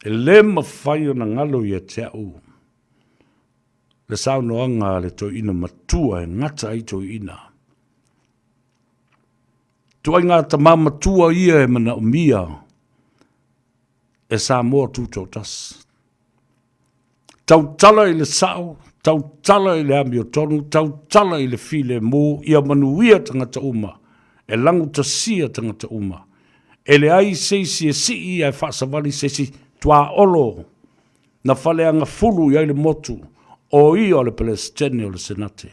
E le mafai ona galo ia te au le saunoaga a le toeaina matua e gata ai toeaina. Ituaiga tama matua ia e manaomia e Samoa Tutoatasi. Tautala i le sao, tautala i le amiotonu, tautala i le filemu, ia manuia tagata uma, e lagutasia tagata uma. E leai se isi e sii ae faasavali se isi tuaolo na faleagafulu i ai le motu, o ia o le Peresetene o le Senate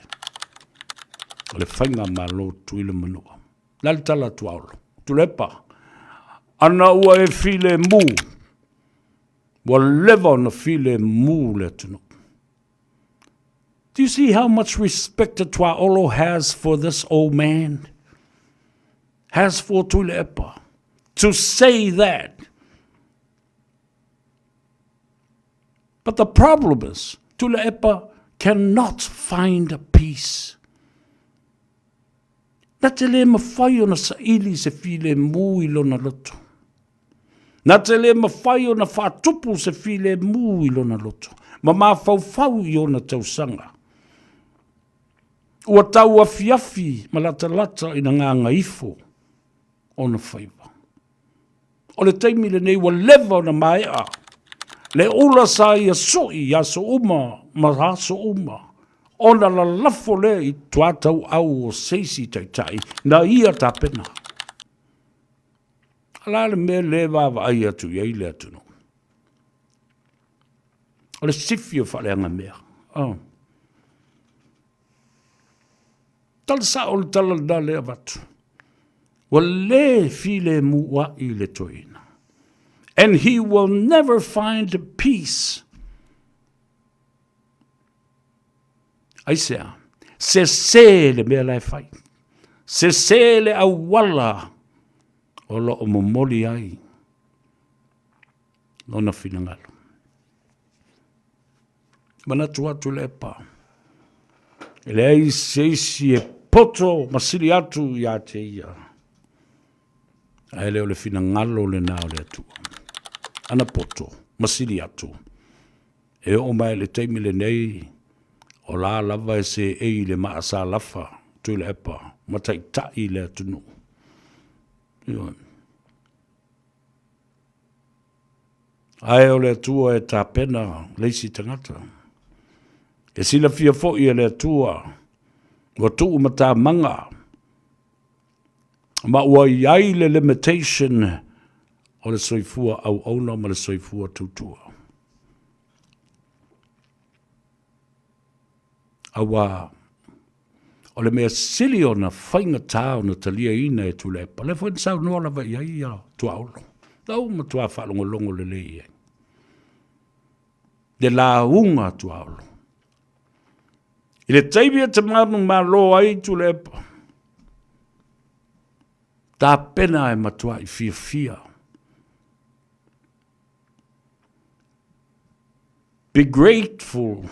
o le Faigamalo Tutuila Manua. O le a le tala a Tuaolo? Tuilaepa, ana ua e filemu, ua leva ona filemu le atunuu. Do you see how much respect Tuaolo has for this old man? Has for Tuilaepa? To say that. But the problem is, Tuilaepa cannot find peace. Na te le mawhai ona saili se filemu i lona loto. Na te le mawhai ona whaatupu se filemu i lona loto. Ma mafaufau i ona tausaga. Ua tau afiafi ma latalata ina gagaifo ona faiva. O le taimi lenei ua leva ona maea le ula sa ia sui i aso uma ma aso uma ona lalafo lea i tuatauau o se isi taitai na ia tapena. A la le mea le vaavaai atu i ai le atunuu? O le sifi o faaleagamea. Oh. Tala sao le tala lena lea avatu. Ua le filemu ai le toeaina. And he will never find peace. Aisea? Sese le mea la e fai. Sese le auala o lo o momoli ai lona finagalo. Manatu atu Tuilaepa, e leai se isi e poto ma sili atu ia te ia, ae le o le finagalo lena o le Atua. Ana poto ma sili atu, e oo mai i le taimi lenei, o la lava e seei i le maasalafa Tuilaepa ma taitai le atunuu. Ioe. Ae o le Atua e tapena le isi tagata. E silafia foi e le Atua ua tuu matamaga ma ua i ai le limitation o le soifua auauna ma le soifua tautua. Aua o le mea sili ona faigata ona taliaina e Tuilaepa, lea foi na saunoa lava i ai ia Tuaolo. Na ou matua faalogologo lelei i ai. Le lauga a Tuaolo. I le taimi e te manumalo ai Tuilaepa, tapena e matuai fiafia. Be grateful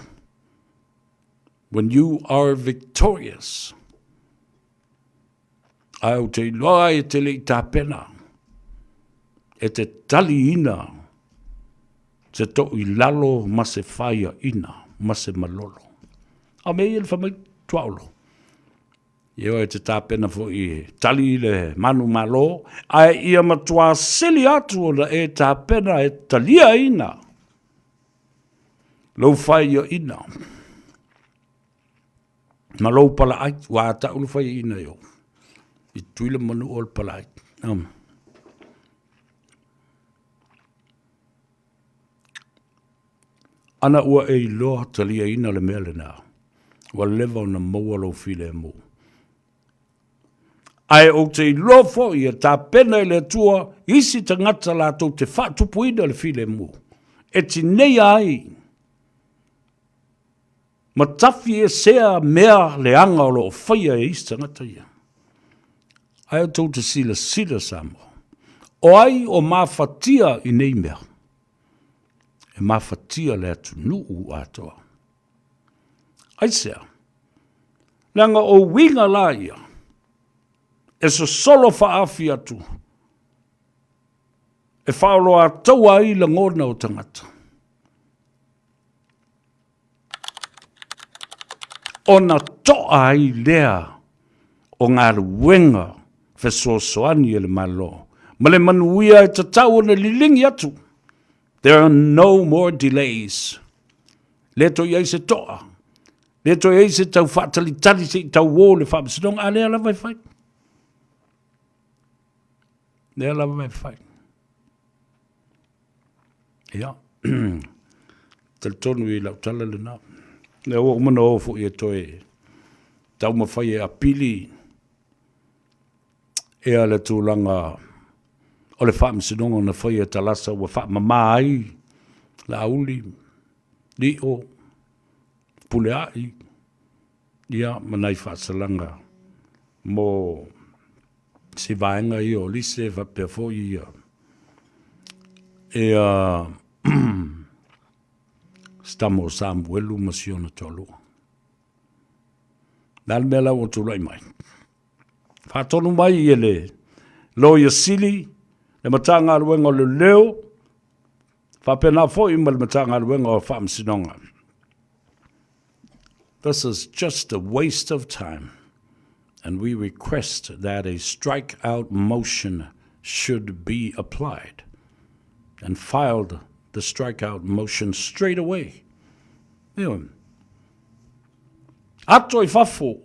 when you are victorious. Ae ou te iloa e te le i tapena e te taliina se tou i lalo ma se faiaina ma se malolo. A mea ia le fai mai Tuaolo. Ioe e te tapena foi e tali i le manumalo, ae ia matua sili atu ona e tapena e taliaina lou faiaina ma lou palaai, ua a tau le faiaina e ou i Tutuila ma Manua o le palaai. Ana ua e iloa taliaina le mea lena, ua leva ona maua lou filemu. Ae ou te iloa foi e tapena e le Atua isi tagata latou te faatupuina le filemu, e tineia ai ma tafiesea mea leaga o lo o faia e isi tagata ia. Ae tou te silasila Samoa, o ai o mafatia i nei mea? E mafatia le atunuu atoa. Aisea? Leaga o uiga la ia, e sosolo faaafi atu. E faaoloataua ai lagona o tagata. Ona toa ai lea o galuega fesoasoani a le Malo ma le manuia e tatau ona liligi atu. There are no more delays. Le toe i ai se toa, le toe i ai se tau faatalitali se i tauō le faamasinoga, a lea lava e fai. Lea lava e fai. Ia, talitonu i lau tala lena. Lea ua uma ona o foi e toe taumafai e apili ia le tulaga o le faamasinoga na faia e Talasa ua faamama ai Laauli, Lio, Fepuleai, ia ma nai faasalaga mo si vaega ia o Lise faapea foi ia ia si tama o Samuelu ma si ona toalua. Le a le mea la ua tulai mai? Faatonu mai e le Loia Sili, le Matagaluega o Leoleo, faapena foi ma le Matagaluega o Faamasinoga. This is just a waste of time and we request that a strike out motion should be applied and filed the strike out motion straight away. Ioe. Ato i fafo.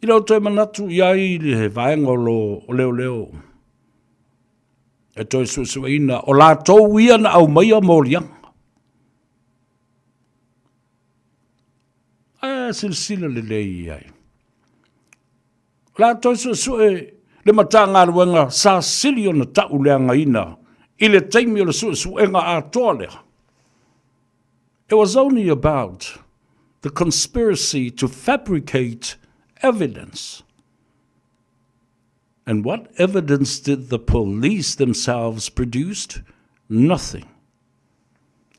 I le o toe manatu i ai le vaega o lo o leoleo e toe suesueina o latou ia na aumaia moliaga. Ae silasila lelei i ai. O le a toe suesue le Matagaluega sa sili ona tauleagaina i le taimi o le suesuega atoa lea. It was only about the conspiracy to fabricate evidence. And what evidence did the police themselves produce? Nothing.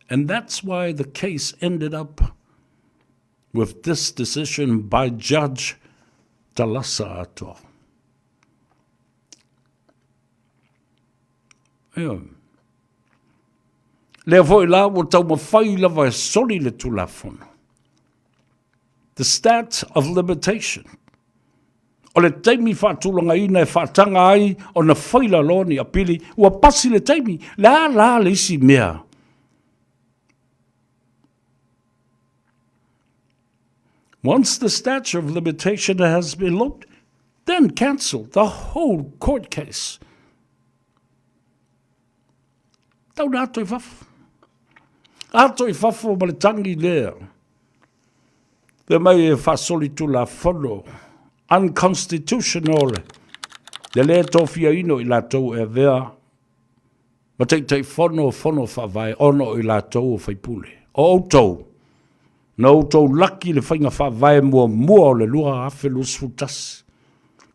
And that's why the case ended up with this decision by Judge Talasa Atoa. Ioe. Lea foi la ua taumafai lava e soli le Tulafono. The stat of limitation. O le taimi faatulagaina e faataga ai ona faila loa ni apili, ua pasi le taimi. Le a la le isi mea? Once the statute of limitation has been looked, then cancel the whole court case. Tau na ato i fafo. Ato i fafo ma le tangi lea. Le mai e faasoli tulafono unconstitutional le le tofiaina o i latou e avea ma Taitaifono o Fono Faavae ona o i latou o faipule. O outou, na outou laki i le faiga faavae muamua o le 2021.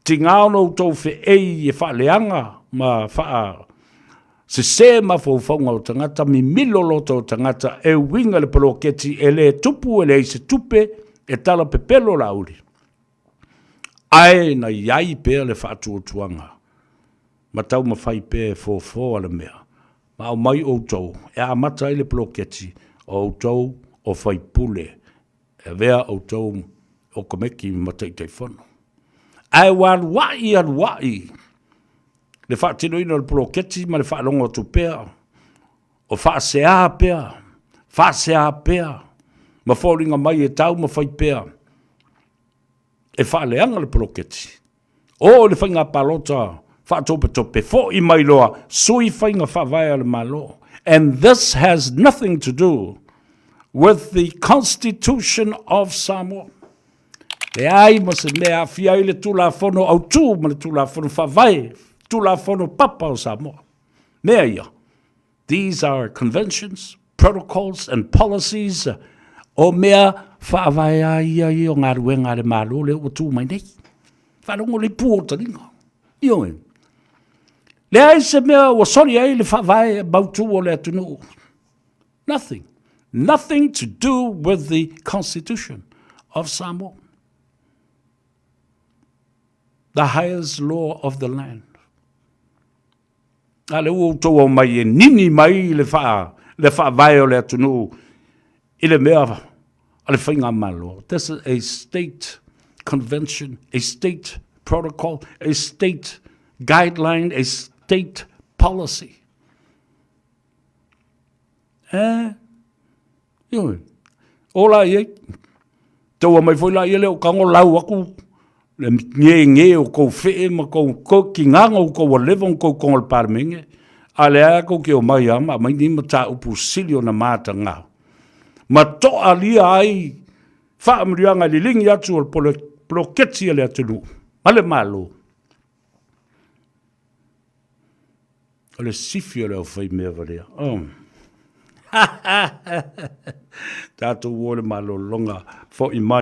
Tiga ona outou feei e faaleaga ma faasese mafaufauga o tagata, mimilo loto o tagata e uiga i le poloketi e le tupu e leai se tupe e tala pepelo Laauli. Ae na i ai pea le faatuatuaga ma taumafai pea e fofo a le mea, ma aumai outou e amata ai le poloketi o outou o faipule e avea outou o komeki ma Taitaifono. Ae ua aluai aluai le faatinoina o le poloketi ma le faalogo atu pea o faasea pea, faasea pea, ma foliga mai e taumafai pea e faaleaga le poloketi. O i le faiga palota faatopetope, foi mai loa, sui faiga faavae a le Malo. And this has nothing to do with the Constitution of Samoa. Leai ma se mea e aafia ai le Tulafono Autu ma le Tulafono Faavae, Tulafono Papa o Samoa. Mea ia, These are conventions, protocols and policies o mea faavae a ia ia o galuega a le Malo lea ua tu mai nei. Faalogo le pu o taliga. Ioe. Leai se mea ua soli ai le faavae mautu o le atunuu. Nothing. Nothing to do with the Constitution of Samoa. The highest law of the land. A lea ua outou aumai e nini mai le le faavae o le atunuu i le mea a le faigamalo. This is a state convention, a state protocol, a state guideline, a state policy. Eh? Ioe. O la i ai. Taua mai foi la ia le o kago lau aku le nge nge o kou fee ma kou kou kingaga o kou ua leva ona kou toga o le Palemene, a lea kou te omai lava ma aumai ni mataupu sili ona mataga ma toalia ai faamanuiaga e liligi atu o le poloketi a le atunuu ma le Malo. O le sifi o le aufaimea valea. Oh. Tatou o le malologa foi mai.